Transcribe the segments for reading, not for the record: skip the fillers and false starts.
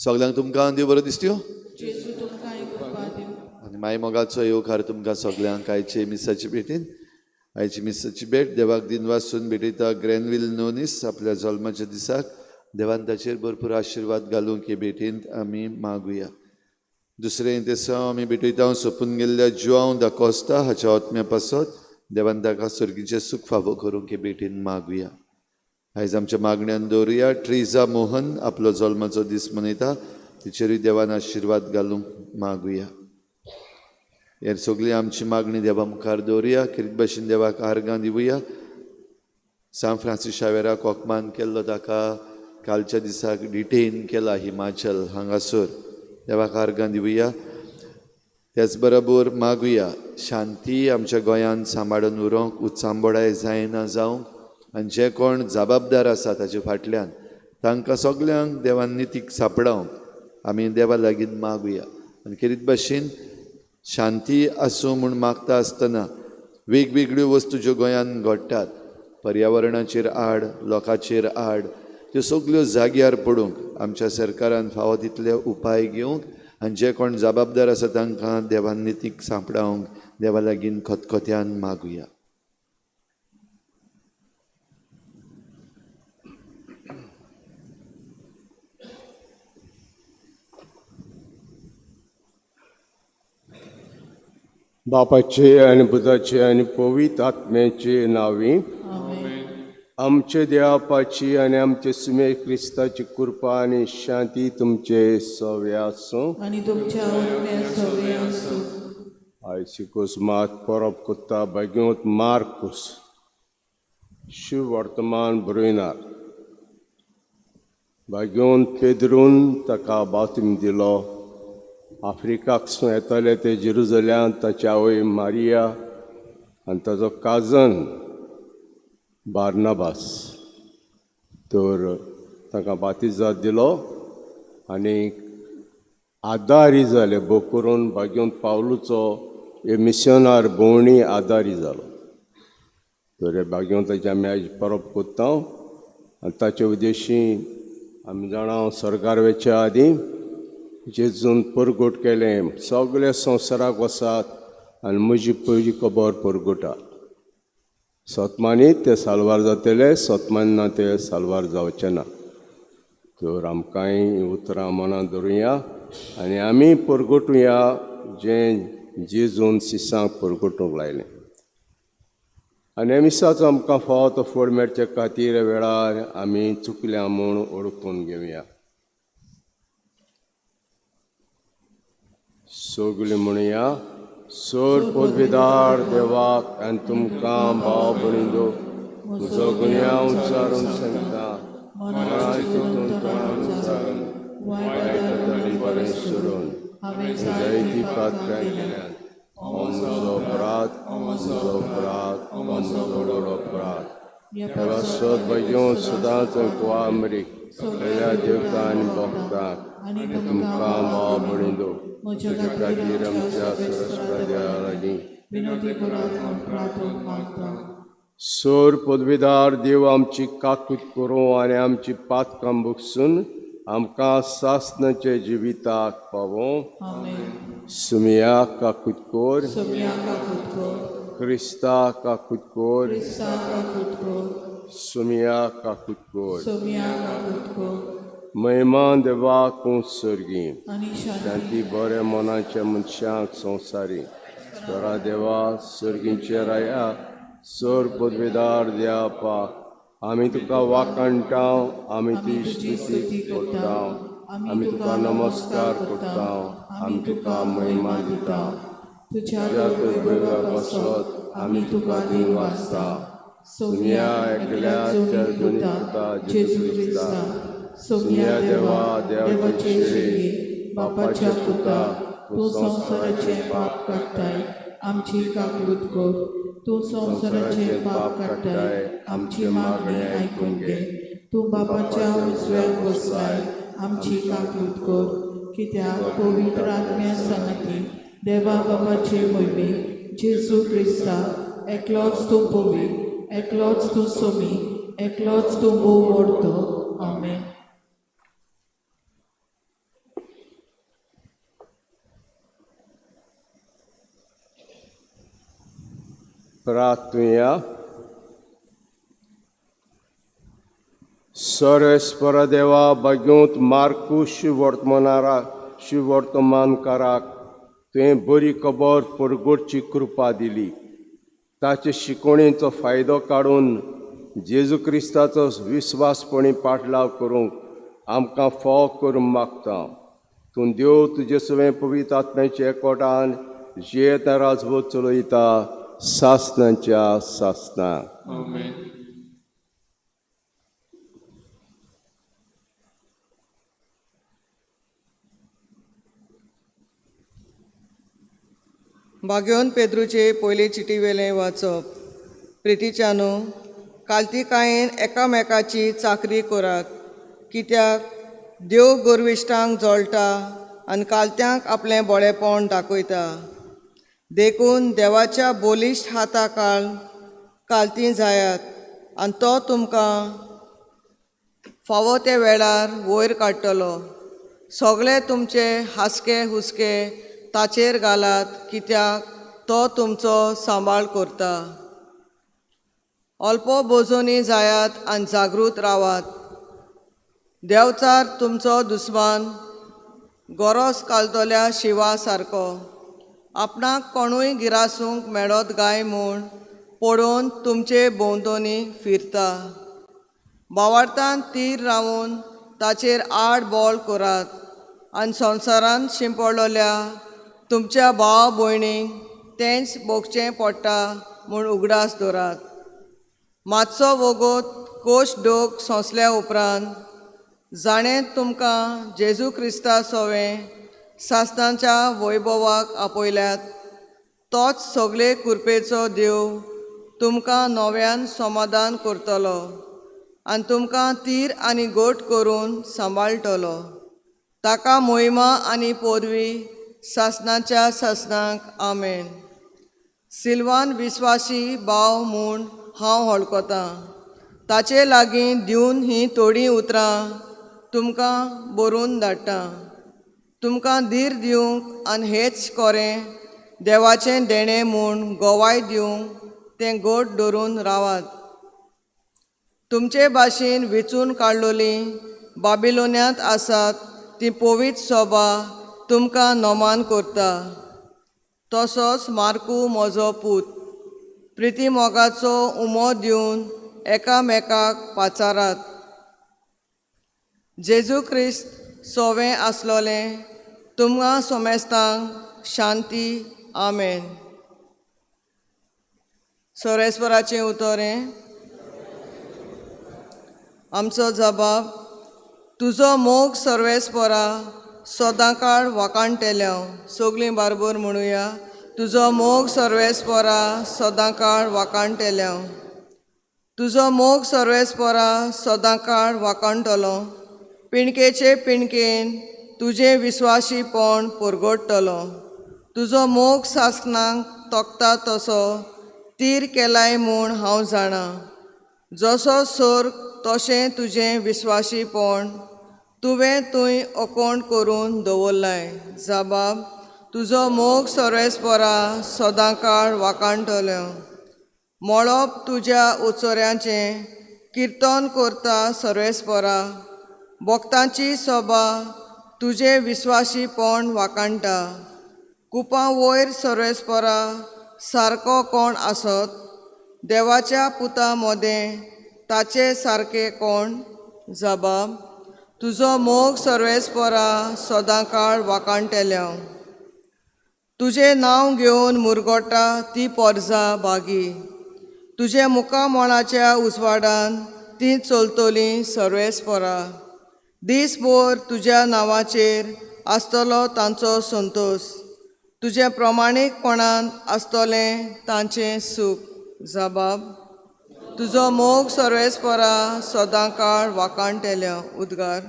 सगल्यांक तुमकां देव बरो दिसत्यो जेजू तुमकां कृपा दिवं. आनी माय मोगाचो येवकार तुमकां सगल्यांक आयचे मिसाचे भेटीन. आयची मिसाची भेट देवाक दिनवासून भेटयता ग्रॅनवील नोनीस आपल्या जल्माच्या दिसाक. देवान ताचेर भरपूर आशिर्वाद घालूंक हे भेटींत आमी मागुया. दुसरें तेसांव आमी भेटयता सोंपून गेल्ल्या जुआंव दा कोस्ता हाच्या आत्म्या पासत देवान ताका सर्गीचें सूख फावो करूंक हे भेटीन मागुया. आयज आमच्या मागण्यान दवरुया ट्रिजा मोहन आपलो जल्माचो दीस मनयता, तिचेरूय देवान आशिर्वाद घालूंक मागुया. हे सगळी आमची मागणी देवा मुखार दवरुया. खेरीत भाशेन देवाक आर्गां दिवया. सांत फ्रांसीस शावेराक कोकमान केल्लो ताका कालच्या दिसाक डिटेन केला हिमाचल हांगासर, देवाक आर्गां दिवया. त्याच बरोबर मागुया शांती आमच्या गोंयांत सांबाळून उरोंक, उचांबळाय जायना जावंक आनी जे कोण जबाबदार आसा ताचे फाटल्यान तांकां सगल्यांक देवान नितीक सांपडावंक आमी देवा लागीं मागुया. आनी खेरीत भाशेन शांती आसूं म्हूण मागता आसतना वेगवेगळ्यो वस्तू ज्यो गोंयांत घडटात पर्यावरणाचेर आड, लोकांचेर आड, त्यो सगल्यो जाग्यार पडूंक आमच्या सरकारान फावो तितले उपाय घेवंक आनी जे कोण जबाबदार आसा तांकां देवान नितीक सांपडावंक देवा लागीं खतखत्यान मागुया. बापाचे आनी पुताचे आनी पवित्र आत्म्याचे नांवी आमचे देवापाची आनी आमचे सुमे क्रिस्ताची कृपा आनी शांती तुमचे सवे आसूं आनी तुमच्या आत्म्या सवे आसूं. आयज कोसमात परब कोत्ता भाग्योत मार्कूस शिव वर्तमान बरयनार. भाग्योन पेद्रून ताका बातिम दिलो. आफ्रिकाक सून येताले ते जेरुजल्यांत ताची आवय मारिया आनी ताचो काजन बार्नाबास तर तांकां बातिजाद दिलो आनी आदारी जाले. भोव करून भाग्योन पावलूचो हे मिशनार भोंवणी आदारी जालो. तर हे भाग्योन आमी आयज परब कोत्ता आनी ताचे उद्देशी आमी जाणा सरकार वेच्या आदीं जेजून परगट केलें सगळ्या संवसाराक वसात आनी म्हजी पयली खबर परगटा. सतमानी ते साल्वार जातले, सतमानी ना ते साल्वार जावचे ना. तर आमकांय उतरां मनां धरुया आनी आमी परगटुया जें जेजून शिसांक परगटूंक लायलें. आनी मिसाचो आमकां फावो तो फोड मेळचे खातीर वेळार आमी चुकल्या म्हूण ओळखून घेवया. सगळीं म्हणया सोर पदवीदार देवाक आनी तुमकां भाव भयणींनो म्हजो गुन्यांव उच्चारून सांगता मनाची तोंडान उच्चारून वायट गजाली बरें सोडून हांवें जायतीं पातकां केल्यांत. हो म्हजो अपराध, म्हजो अपराध, म्हजो व्हड अपराध. ह्या सद भजून सदांच कुवामरीक सगळ्या देवता आनी भक्तांक आनी तुमकां भाव भयणींनो म्हज्या खातीर आमच्या सरस्वती देवा लागीं विनोदी करात म्हूण प्रार्थना मागता. सोर पदवीदार देव आमची काकूत करूं आनी आमची पातकां बगसून आमकां सासनाचे जिविताक पावों. आमेन. सुमिया काकूत कोर, सोम्या काकूत कर, क्रिस्ता काकूत कोर, क्रिस्ता काकूत कर, सुमिया काकूत कोर. सोम्या काकूत कर. महिमा देवाक सर्गी आनी शांती बऱ्या मनाच्या मनशांक संवसारी. स्वरा देवा सर्गींचे राया सर पदवीदार देवापा आमी तुका वाखाणटा, आमी तुजी स्तुती करता, आमी तुका नमस्कार करता, आमी तुका महिमा दिता. तुझ्या तुज्या दुर्दैवा पासत आमी तुका दिनवासता. सोम्या एकल्या दोनी पुता जेजू क्रिस्ता, सोम्या देवा देवाचे शेळये बापाच्या पुता, तूं संवसाराचें पाप काडटाय आमची काकूत कर. तूं संवसाराचें पाप काडटाय आमची मागणी आयकून घे. तूं बापाच्या उजव्याक बसलाय आमची काकूत कर. कित्याक पवित्र आत्म्या सांगती देवा बापाचे मोहिमे जेजू क्रिस्ता एकलोच तूं पवी, एकलोच तूं सोमी, एकलोच तूं भोव व्हडतो. आमेन. प्रार्थुया. सर्वेस्पर देवा भाग्योंत मार्कू शिवर्तमानकाराक तुवें बरी खबर परगटची कृपा दिली. ताचे शिकवणेचो फायदो काडून जेजू क्रिस्ताचो विस्वासपणी पाठलाव करूंक आमकां फोव करूंक मागता. तूं देव तुजे सवें पवित्र आत्म्याच्या एकवटान जियेता राजवट चलयता सासनाच्या सासना. बागेवन पेद्रूचे पयले चिटीवेलें वाचप. प्रितीच्यानू, कालतिकायेन एकामेकाची चाकरी करात, कित्याक देव गोरविश्टांक जळटा आनी कालत्यांक आपलें बरेपण दाखयता. देखून देवाच्या बोलिश्ट हाता काळ कालती जायात आनी तो तुमकां फावो त्या वेळार वयर काडटलो. सगळे तुमचे हासके हुसके ताचेर घालात, कित्याक तो तुमचो सांबाळ करता. अल्प बोजोनी जायात आनी जागृत रावात. देवचार तुमचो दुस्मान गोरोस कालतल्या शिवा सारको आपणाक कोणूय गिरासूंक मेळत गाय म्हूण पळोवन तुमचे भोंवतणी फिरता. बावार्थान तीर रावून ताचेर आड बोल करात आनी संवसारांत शिंपडलेल्या तुमच्या भाव भयणींक तेंच भोगचें पडटा म्हूण उगडास दवरात. मातसो वोगोत कोश डोक सोंसल्या उपरांत जाणें तुमकां जेजू क्रिस्ता सोवें सासणाच्या वैभवाक आपयल्यात तोच सगळे कुरपेचो देव तुमकां नव्यान समाधान करतलो आनी तुमकां तीर आनी गोट करून सांबाळटलो. ताका मोहिमा आनी पदवी सासणाच्या सासणाक. आमेन. सिल्वान विस्वासी भाव म्हूण हांव हळकतां. ताचे लागीं दिवन हीं थोडीं उतरां तुमकां बरोवन धाडटा. तुमकां धीर दिवंक आनी हेच कोरें देवाचें देणें म्हूण गोवाय दिवंक तें गोट धरून रावात. तुमचे भाशेन वेंचून काडलोलीं बाबिलोन्यांत आसात ती पवित्र सोबा तुमकां नमान करता. तसोच मार्कू म्हजो पूत प्रिती मोगाचो उमो दिवन एकामेकाक पाचारात. जेजू क्रिस्त सोवें आसलोलें तुमकां सोमेस्तांक शांती. आमेन. सोरेस्वराचें उतरें. आमचो जबाब. तुजो मोग सर्वेस्परा सदांकाळ वाकाणटेल्यांव. सगळीं बारबर म्हणुया. तुजो मोग सर्वेस्परा सदांकाळ वाकाणटेल्यांव. तुजो मोग सर्वेस्परा सदांकाळ वाकाणटलो. पिणकेचे पिणकेन तुजें विस्वाशीपण परगडटलो. तुजो मोग सासणाक तोखता तसो तीर केलाय म्हूण हांव जाणा. जसो सोर्ग तशें तुजें विस्वाशीपण तुवें थंय अकोण करून दवरलाय. जबाब. तुजो मोग सर्वेस्परा सदांकाळ वाकाणटलो. मळब तुज्या उचोऱ्याचें किर्तन करता सर्वेस्परा. भक्तांची सोबा तुजें विस्वाशीपण वाकाणटा. कुपां वयर सर्वेस्परा सारको कोण आसत? देवाच्या पुता मदें ताचे सारके कोण? जबाब. तुजो मोग सर्वेस्परा सदांकाळ वाकाणटेल्यांव. तुजें नांव घेवन मुरगोटा ती पोरजा बागी. तुजे मुखामोणाच्या उजवाडान ती चलतली सर्वेस्परा. दीसभर तुज्या नांवाचेर आसतलो तांचो संतोश. तुजें प्रमाणीकपणान आसतलें तांचें सूख. जबाब. तुजो मोग सर्वेस्परा सदांकाळ वाकाणटेल्यांव. उद्गार.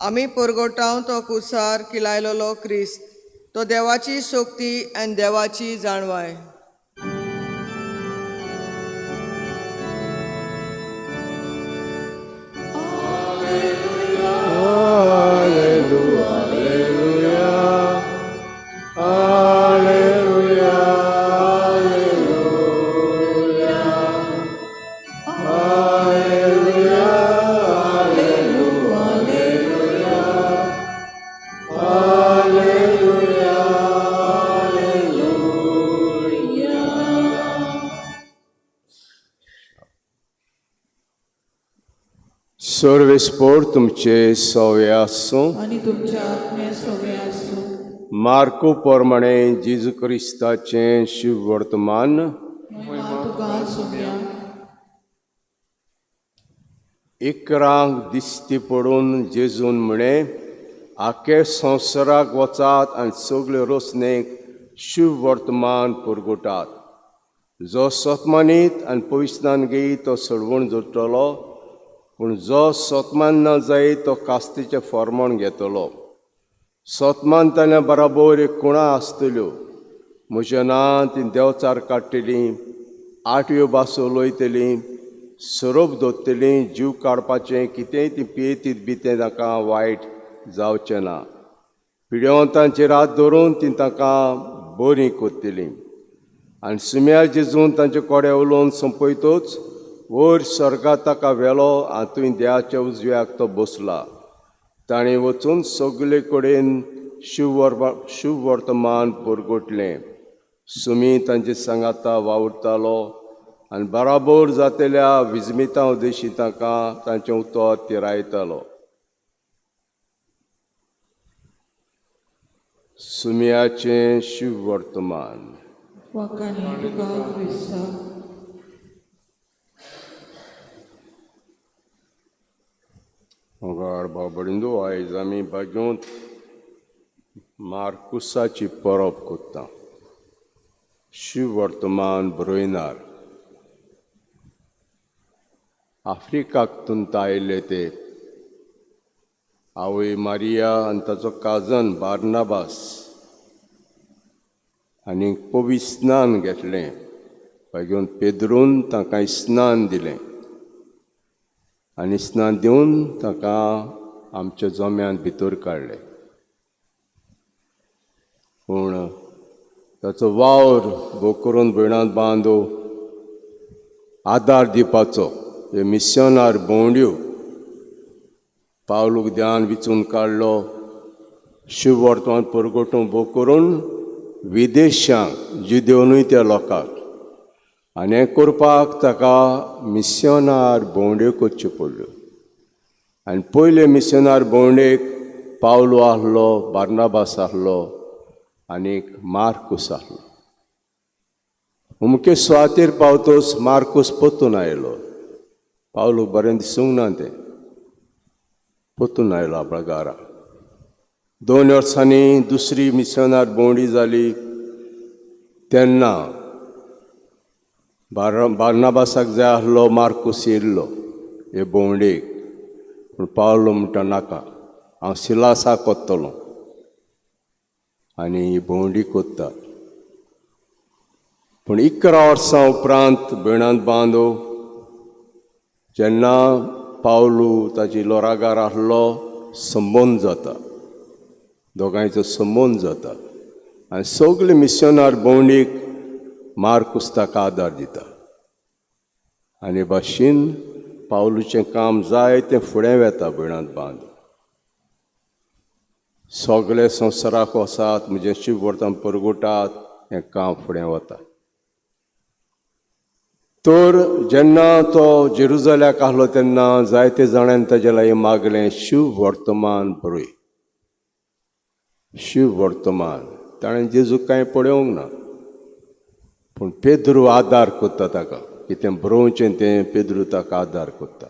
आमी परगोटाव तो कुसार किलायलेलो क्रिस्त, तो देवाची शक्ती आनी देवाची जाणवाय. सर्वेस्पोर तुमचे सवे आसूं आनी तुमच्या आत्म्या सवे आसूं. मार्को प्रमाणे जेजू क्रिस्ताचें शिववर्तमान. महिमा तुका सुम्या. इकरांक दिश्टी पडून जेजून म्हळें, आखे संवसाराक वचात आनी सगळे रोसणेक शिववर्तमान पुरगुटात. जो सतमानीत आनी पयसनान घेयी तो सडवण जोडटलो, पूण जो सतमान ना जायत तो कास्तीचें फॉर्मण घेतलो. सतमान ताणें बराबर एक कुणां आसतल्यो, म्हज्या नांवान ती देंवचार काडटलीं, आठव्यो भासो उलयतलीं, सोरोप दोत्तलीं, जीव काडपाचें कितेंय ती पियेतीत बी तें तांकां वायट जावचें ना. पिड्योंतांचेर हात धरून ती तांकां बरीं कोत्तलीं. आनी सुम्या जेजून तांचे कोडे उलोवन सोंपयतोच वयर स्वर्गात ताका व्हेलो आनी थंय देवाच्या उजव्याक तो बसला. ताणें वचून सगळे कडेन शिववर्तमान परगटलें. सुमी तांचे सांगाता वावुरतालो आनी बराबर जातल्या विजमिता उद्देशी तांकां तांचें उतर तिरायतालो. सुम्याचें शिववर्तमान. वाखाणी तुका क्रिस्ता. मोगाळ भाव भयणींनो, आयज आमी बागेंत मार्कुसाची परब कोत्ता. शिववर्तमान बरयनार आफ्रिकातून आयिल्ले ते आवय मारिया आनी ताचो काजन बार्नाबास आनी पवित्र स्नान घेतलें. बागेवन पेद्रून तांकां स्नान दिलें आनी स्नान दिवन ताका आमच्या जम्यान भितर काडलें. पूण ताचो वावर भोव करून भयणांत बांदो आदार दिवपाचो हे मिशनार भोंवड्यो पावलूक ध्यान विचून काडलो. शिववर्तमान परगटून भोव करून विदेशांक जिदेवनूय त्या लोकांक, आनी हें करपाक ताका मिशनार भोंवड्यो करच्यो पडल्यो. आनी पयले मिशनार भोंवडेक पावलो आहलो, बार्नाबास आहलो आनी मार्कूस आहलो. अमके सुवातेर पावतोच मार्कूस परतून आयलो. पावलूक बरें दिसूंक ना तें, परतून आयलो आपल्या घरा. 2 वर्सांनी दुसरी मिशनार भोंवडी जाली तेन्ना बार्नाबासाक जाय आहलो मार्कूस येयल्लो हे भोंवडेक. पूण पावलो म्हणटा नाका, हांव सिलासाक वतलो आनी ही भोंवडी कोत्ता. पूण 11 वर्सां उपरांत भयणांत बांदो जेन्ना पावलू ताची लोरागार आहलो संबंद जाता, दोगांयचो संबंद जाता आनी सगळे मिशनार भोंवडीक मार्कूस ताका आदार दिता. आनी भाशेन पावलूचें काम जाय तें फुडें वेता. भयणांत बांद सगळे संवसाराक वसात, म्हजें शिववर्तन परगुटात, हें काम फुडें वता. तर जेन्ना तो जेरुजाल्याक आहलो तेन्ना जायते जाणांनी ताजे लागीं मागलें शिववर्तमान बरय, शिववर्तमान. ताणें जेजूक कांय पळोवंक ना, पूण पेद्रू आदार कोत्ता ताका, कितें बरोवचें तें पेद्रू ताका आदार कोत्ता.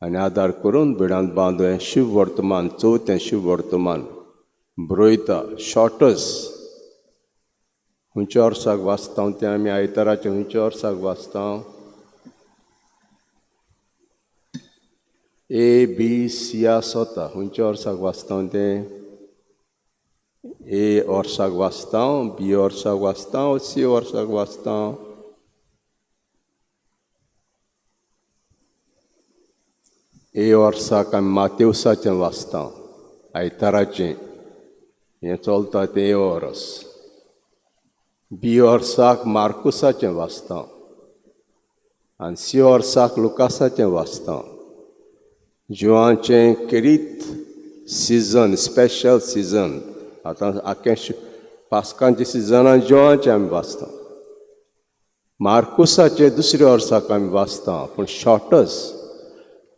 आनी आदार करून भिडांत बांदो हें शिववर्तमान, चवथें शिववर्तमान बरयता. शॉर्टस खंयच्या वर्साक वाचता तें आमी आयताराचें खंयच्या वर्साक वाचता? ए बी सी आसता. खंयच्या वर्साक वाचता तें? ए वर्साक वाचता, बी वर्साक वाचता, सी वर्साक वाचता. ए वर्साक आमी मातेवसाचें वाचता, आयताराचें हें चलता तें ए वर्स. बी वर्साक मार्कुसाचें वाचता आनी सी वर्साक लुकासाचें वाचता. जिवांचें केरीत सिजन, स्पेशल सिजन. आतां आख्खें पास्कांच्या सिजनान जिवांचें आमी वाचता. मार्कुसाचें दुसऱ्या वर्साक आमी वाचता, पूण शॉर्टस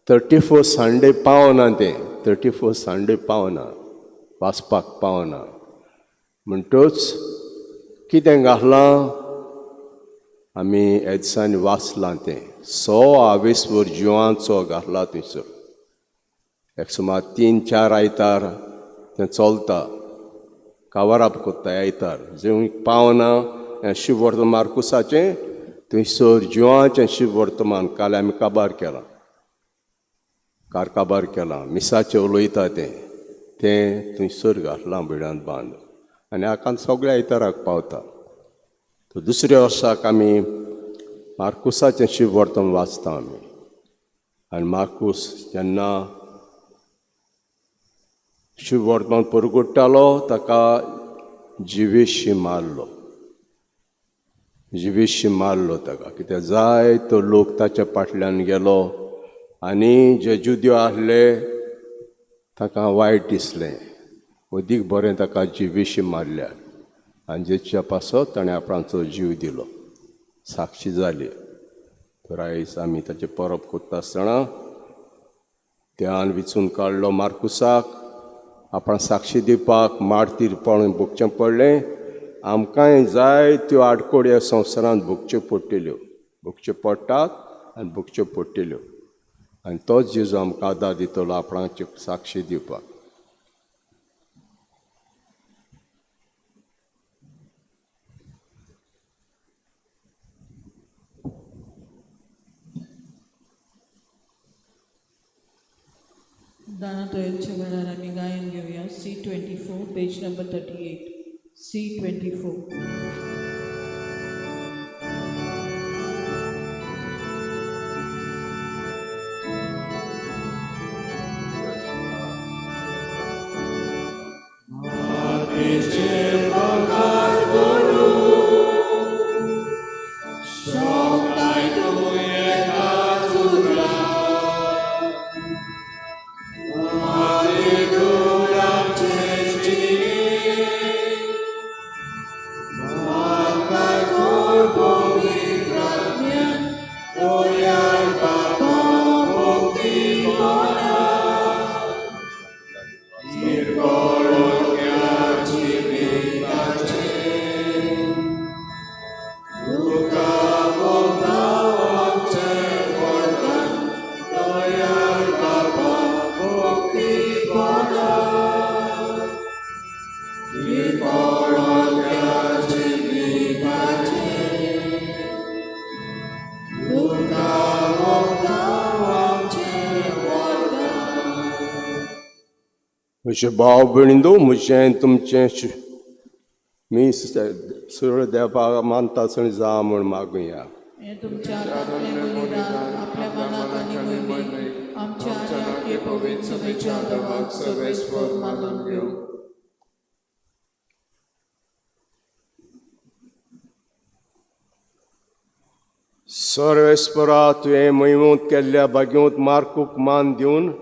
34 संडे पावना तें, 34 संडे पावना, वाचपाक पावना. म्हणटच कितें घातलां आमी ह्या दिसांनी वाचलां तें 100 आवेसवर जिवांचो घातला थंयसर. एक सुमार 3-4 आयतार तें चलता, कवर अप कोत्ता आयतार. जेवण पावना हें शिव वर्तमान मार्कुसाचें थंयसर जिवांचें शिव वर्तमान काल आमी काबार केलां, कार काबार केलां, मिसाचें उलयता तें तें थंयसर घातलां बिडांत बांद आनी आकान सगळ्या आयताराक पावता. तर दुसऱ्या वर्साक आमी मार्कुसाचें शिव वर्तमान वाचता आमी. आनी मार्कूस जेन्ना शिव वर्तमान परगुट्टालो ताका जिवेशी मारलो, जिवेशी मारलो ताका. कित्याक जाय तो लोक ताच्या फाटल्यान गेलो आनी जे जुद्यो आहले ताका वायट दिसलें, अदीक बरें ताका जिवेशी मारल्यार. आनी जेच्या पासत ताणें आपणाचो जीव दिलो, साक्षी जाली. तर आयज आमी ताचें परब कोत्ता आसतना त्यान विचून काडलो मार्कुसाक आपण साक्षी दिवपाक मार्तीर पळोवन भोगचें पडलें. आमकांय जाय त्यो आडकोड्यो ह्या संवसारांत भोगच्यो पडटल्यो, भोगच्यो पडटात आनी भोगच्यो पडटल्यो. आनी तोच जेजू आमकां आदार दितलो आपणाची साक्षी दिवपाक. दानातोयच्या वेळार आमी गायन घेवया. C24 page number 38. C24. म्हजे भाव भयणींनो, म्हजें तुमचें मी सरळ देवाक मानता आसतना जा म्हूण मागुया. हें तुमच्या हातांतलें बलिदान आपल्या मनाक आनी मोहिमेक आमच्या आनी आख्खे पवित्र सभेच्या देवाक सर्वेस्पर मानून घेवं. सर्वेस्परा, तुवें महिमूत केल्ल्या भाग्योंत मार्कूक मान दिवन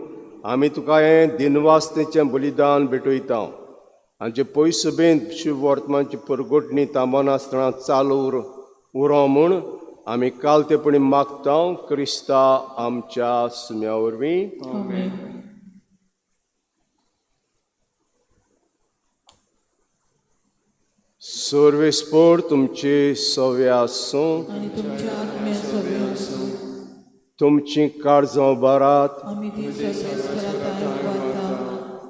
आमी तुका हें दिनवासतेचें बलिदान भेटयता. आमचे पयस सभेंत शिव वर्तमानची परगटणी थांबनासतना चालू उरो म्हूण आमी काल तेपणी मागता क्रिस्ता आमच्या सुम्या वरवीं. सर्वेस्पर तुमचे सवे आसूं, तुमची काळजां उबारात.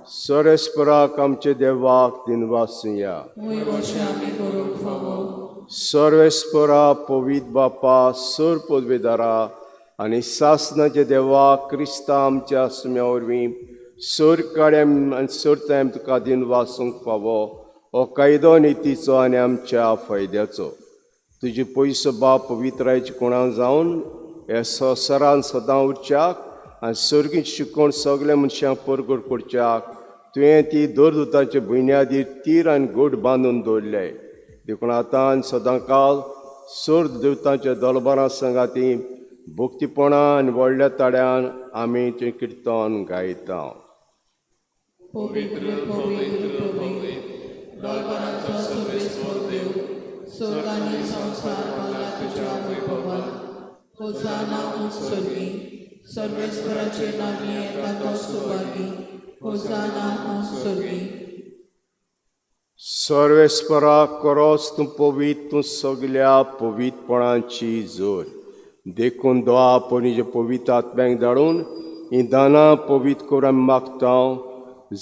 सर्वेस्पराक आमचे देवाक दिनवासुया. सर्वेस्परा पवित्र बापा, सर पदवेदारा, आनी सासनाचे देवा क्रिस्ता आमच्या सुम्या वरवीं सोर काड्याम आनी सोरतायम तुका दिन वासूंक फावो हो कायदो नितीचो आनी आमच्या फायद्याचो. तुजी पयसो बाप पवित्रायची कोणा जावन हे संवसारान सदां उरच्याक आनी सर्गीत शिकोवन सगल्या मनशांक परगट करच्याक तुवें ती दरदुताचे बुन्यादीर तीर आनी गोड बांदून दवरले. देखून आतां आनी सदां काल सोर देवतांच्या दलबारां सांगाती भक्तीपणान आनी व्हडल्या ताड्यान आमी तें किर्तन गायता. पवित्र पवित्र पवित्र दलबरांचो सर्वेस्पर देव, स्वर्ग आनी संवसार भरला तुज्या वैभवान. होजाना उंच स्वर्गी, सर्वेस्पराचे नांवी येता तो सुभागी. होजाना उंच स्वर्गी. सर्वेस्परा करोच तूं पवित्र, तूं सगल्या पवित्रपणाची जोर. देखून दोआ पणजे पवित्र आत्म्याक धाडून हीं दानां पवित्र करून आमी मागता,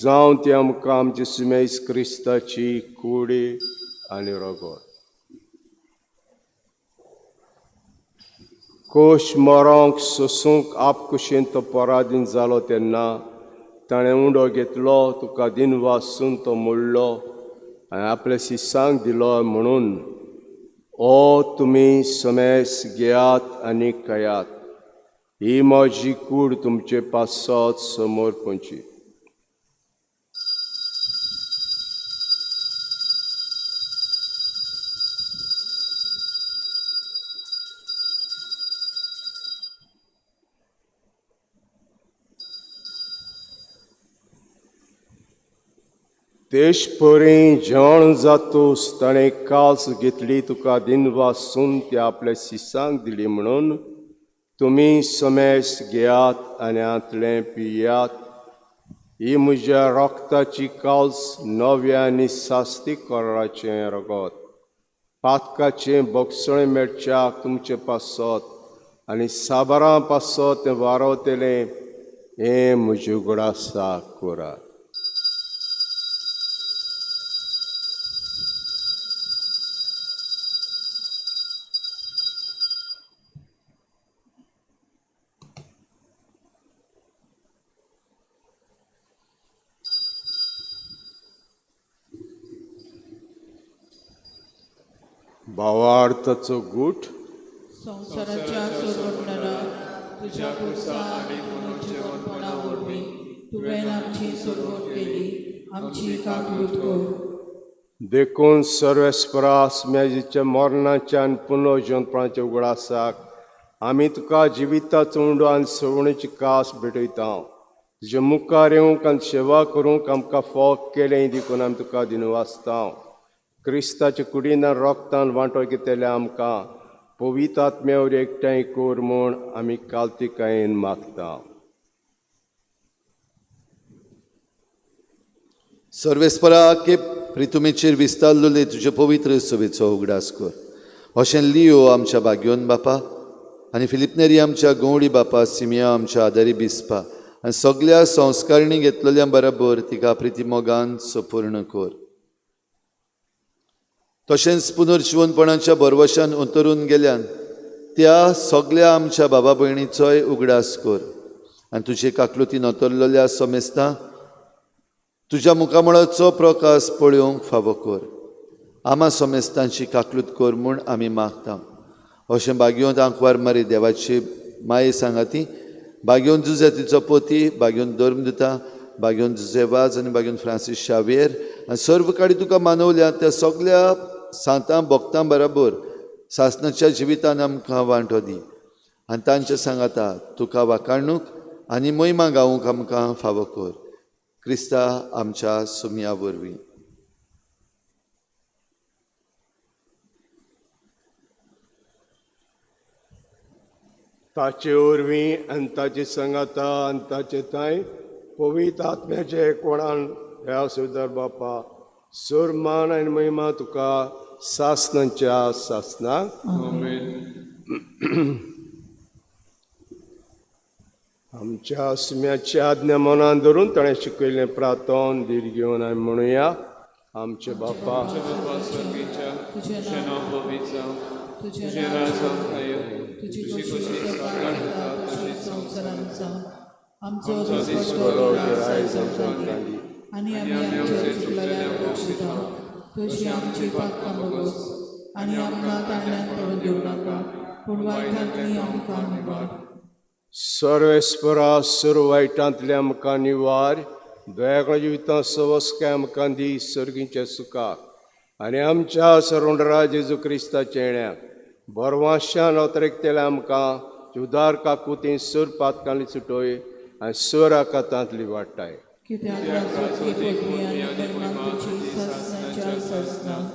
जावं ती आमकां आमचे सुमेस क्रिस्ताची कुडी आनी रगत. कोश मरोंक सोसूंक आपकुशीन तो पराधीन जालो तेन्ना ताणें उंडो घेतलो, तुका दिन वासून तो मोडलो आनी आपल्या शिसांक दिलो म्हणून, ओ तुमी समेस घेयात आनी खायात, ही म्हजी कूड तुमचे पासत समोर पंची. तेश परी जेवण जातूस ताणें कास घेतली, तुका दिन वासून ती आपल्या शिसांक दिली म्हणून, तुमी समेस घेयात आनी हांतलें पियात, ही म्हज्या रक्ताची काल्स नव्या आनी सास्ती कराचें रगत, पातकाचें बोगसणें मेळच्याक तुमचे पासत आनी साबारां पासत तें वारवतलें, हें म्हज्या उगडासाक करात. भावार्थाचो गूट. संवसाराच्या सोडवणारा तुज्या पुरसा आनी पुनर्जिवनपणा वरवीं तुवें आमची सोडवण केली, आमची काकलूत कर. देखून सर्वेस्परा मेजीच्या मरणाच्या आनी पुनर्जिवनपणाच्या उगडासाक आमी तुका जिविताचो उंडो आनी सवणीची कास भेटयता. तुज्या मुखार येवंक आनी सेवा करूंक आमकां फोग केलें देखून आमी तुका दिनवासता. क्रिस्ताच्या कुडीन रोगतान वांटो घेतल्या आमकां पवित्र आत्म्यावर एकठांय कर म्हूण आमी कालतिकायेन मागता. सर्वेस्परा के प्रितुमेचेर विस्तारलेले तुजे पवित्र सभेचो उगडास कर. अशें लियो आमच्या भाग्योन बापा आनी फिलिपनेरी आमच्या गंवडी बापा, सिमिया आमच्या आदारी बिस्पा आनी सगल्या संस्कारणी घेतलेल्या बराबर तिका प्रिती मोगान सपूर्ण कर. तशेंच पुनर्जिवनपणाच्या भरवशान उतरून गेल्यान त्या सगल्या आमच्या बाबा भयणीचोय उगडास कर आनी तुजे काकलुतीन अतरलेल्या समेस्तां तुज्या मुखामळाचो प्रकाश पळोवंक फावो कर. आमा समेस्तांची काकलूत कर म्हूण आमी मागता. अशें बागयोंत आंकवार मारी देवाची माये सांगाती बागयोन जुजेतीचो पोती, बागयोन धर्म दिता, बागयोन जुजे वाज आनी बागयोन फ्रांसीस शावियर आनी सर्व काडी तुका मानवल्या त्या सगल्या सांतां भक्तां बराबर सासनाच्या जिवितान आमकां वांटो दी आनी तांचे सांगाता तुका वाकाणूक आनी मोहिमा गावूंक आमकां फावो कर. क्रिस्ता आमच्या सुमया वरवीं. ताचे वरवीं आनी ताचे सांगाता आनी ताचे तांय पवित्र आत्म्याचे कोणान ह्या सुदार बापा सोर मान आनी महिमा तुका सासनाच्या सासनाक. आमच्या सुम्याची आज्ञा मनान धरून ताणें शिकयल्लें प्रार्थन धीर घेवन आमी म्हणुया. आमचे बापा तुजें नांव पवित्र जावं, तुजें तुजें राज्य राज आमकां येवं तुजी तुजी खोशी खोशी स्वर्गात स्वर्गात जाता जाता तशी तशीच संवसारांत जावं. आमचो आमचो दिसपट्टो दिसपट्टो ग्रास आयज आयज आमकां आमकां दी दी. आनी आमी आमच्या चुकलेल्यांक बक्षिता तशी आमची पातकां भोगोस आनी आमकां ताळ्यांत पडून दिवं नाका पूण वायटांतली आमकां निवार. सर्वेस्परा सर्व वायटांतले आमकां निवार दयाकळ जिवितां सवस्काय आमकां दी सर्गीच्या सुखाक आनी आमच्या सरोंडरा जेजू क्रिस्ताच्या येण्याक बरवाशान अतरेकतेले आमकां उदार काकुती सर पातकांनी सुटोय आनी सर आकातांतली वाडटाय. कित्याक राजवटी पदवी आनी महिमा तुजी सासणाच्या सासणाक.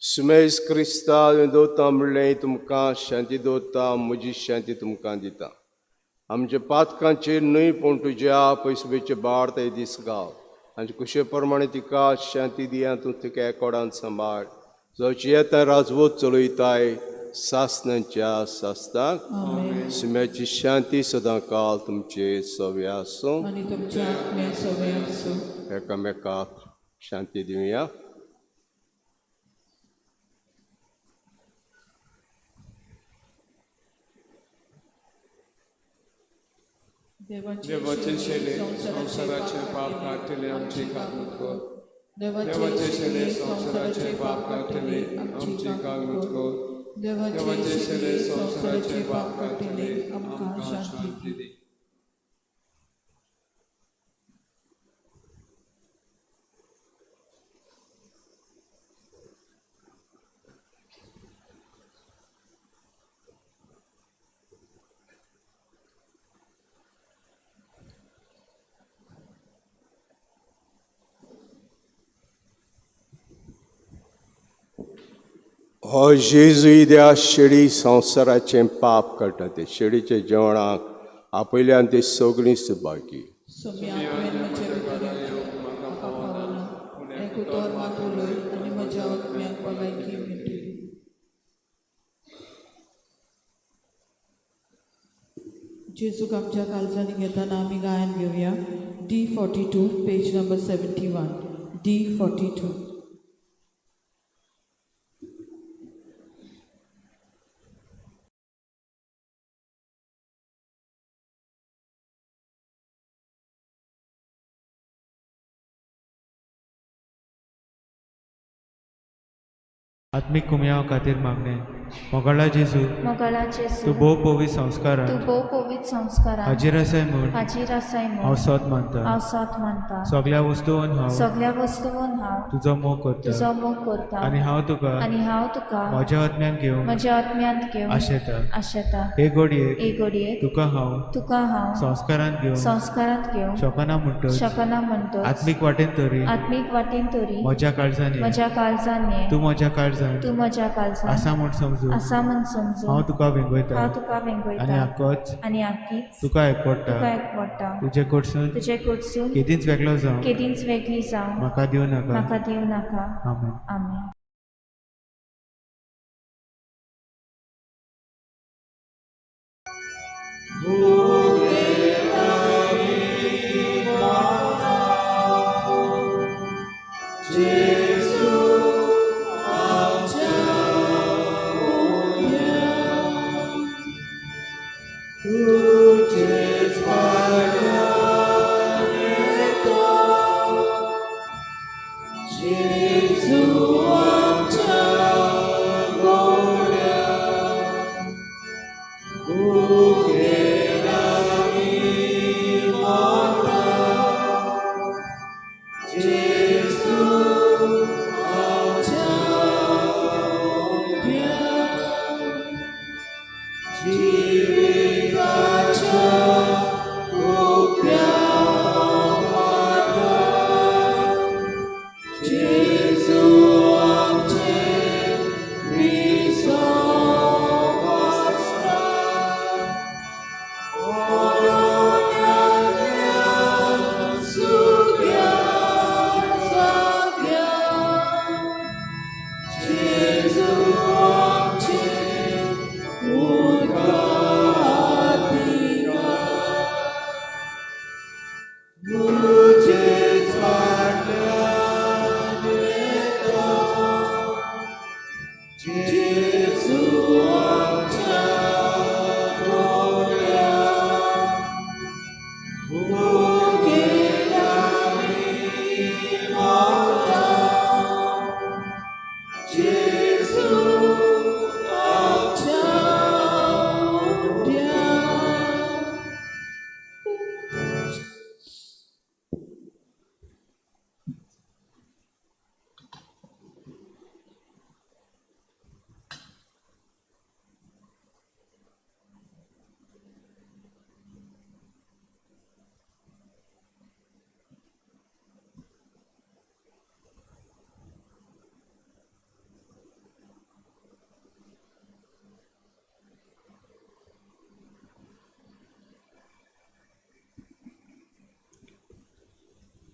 सुमेज क्रिस्ता दवरता म्हणलें तुमकां शांती दवरता म्हजी शांती तुमकां दिता. आमच्या पातकांचेर न्हय पूण तुज्या पयसुबेचे बाळ ते दीस गाव आनी कुशे प्रमाणे तिका शांती दिया तूं तिका एकोडान सांबाळ जावची येता राजवत चलयताय सासणाच्या सासणाक. आमेन. सुम्याची शांती सदां काल तुमचे सवे आसूं. आनी तुमच्या आत्म्या सवे आसूं. एकामेकाक शांती दिवया. देवाचे शेले संवसाराचे पाप काडटले आमची काकूत कर. देवाचे शेले संवसाराचे पाप काडटले आमची काकूत कर. देवाचे शेले संवसाराचे पाप काडटले आमकां शांती दी. हो जेजू त्या शेळी संवसाराचें पाप काडटा ते शेळीच्या जेवणाक आपयल्यान ते सगळीं सुबागी. सोम्या तुवें म्हजे भितर येवचें म्हाका फावना एक उतर मात उलय आनी म्हज्या आत्म्याक भलायकी मेळटली. जेजूक आमच्या काळजांनी घेताना आमी गायन घेवया D42 page number 71 D42. आत्मीक कुमयाव खातीर मागणें. मोगाळा जेजू, मोगाळा जेजू, तूं भोव पवित्र संस्कारान तूं भोव पवित्र संस्कारान हाजीर आसाय म्हूण हाजीर आसाय हांव म्हूण सोद मानता. हांव सोद मानता. सगळ्या वस्तून हांव सगळ्या वस्तून हांव तुजो मोग करता तुजो मोग करता आनी हांव तुका आनी हांव तुका म्हज्या आत्म्यान घेवंक म्हज्या आत्म्यांत घेवन आशेता. आशेता. हे घडयेक हे घडयेक तुका हांव तुका हांव संस्कारांत घेवंक संस्कारांत घेवंक शकना म्हणटच शकना म्हणटच आत्मीक वाटेन तरी आत्मीक वाटेन तरी म्हज्या काळजान ये. म्हज्या काळजान ये. तूं म्हज्या काळजान तूं म्हज्या काळजान आसा म्हूण समजून आसा म्हूण समजून हांव तुका वेंगयता हांव तुका आनी वेंगयता आकोच आनी आकीच तुका एकवडटा. तुका एकवडटा. तुजे कडसून तुजे कडसून केदींच वेगळो जावं केदींच वेगळी जावं म्हाका दिवं नाका. म्हाका दिवं नाका. आमेन. आमेन. Jesu,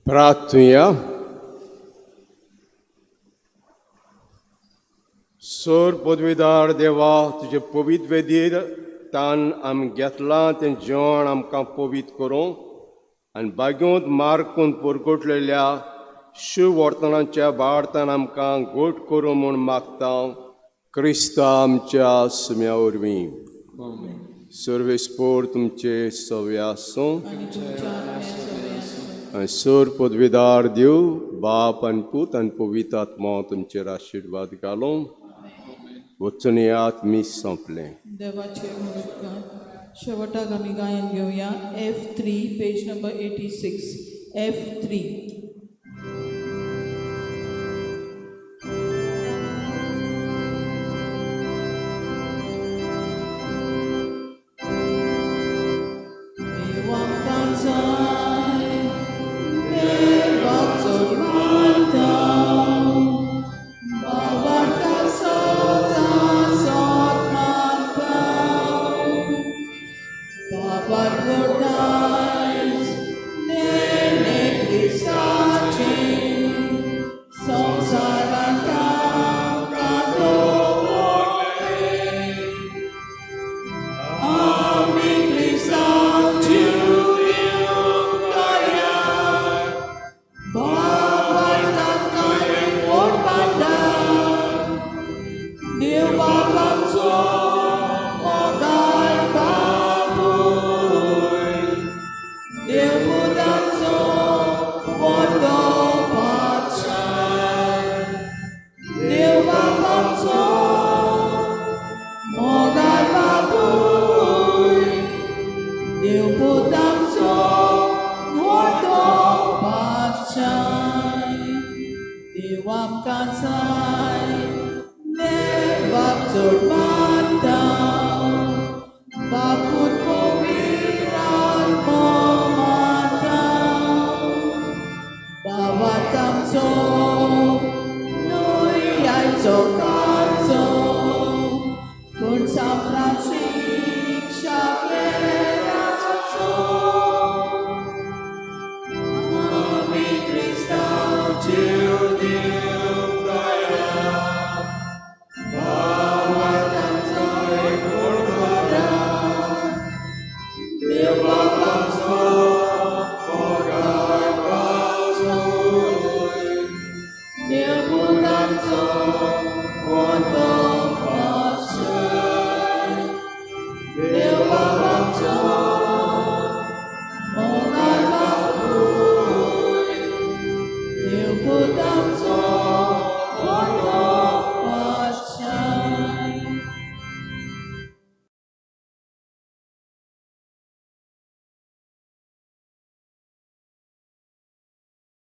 प्रार्थुया. सोर पदवीदार देवा, तुजे पवित्र वेदीर तान आमी घेतलां तें जेवण आमकां पवित्र करूं आनी बागेंत मार्कून परगटलेल्या शिववर्तनाच्या बाळतान आमकां गोट करूं म्हूण मागता क्रिस्ता आमच्या सुम्या वरवीं. सर्वेस्पोर तुमचे सवे आसूं. आनी सोर पदवीदार देव बाप आनी पूत आनी पवित्र आत्मा तुमचेर आशिर्वाद घालूं. वचून येयात, मीस सोंपलें. देवाचे उपकार. शेवटाक आमी गायन घेवया F3, page number 86, F3. San Francisco.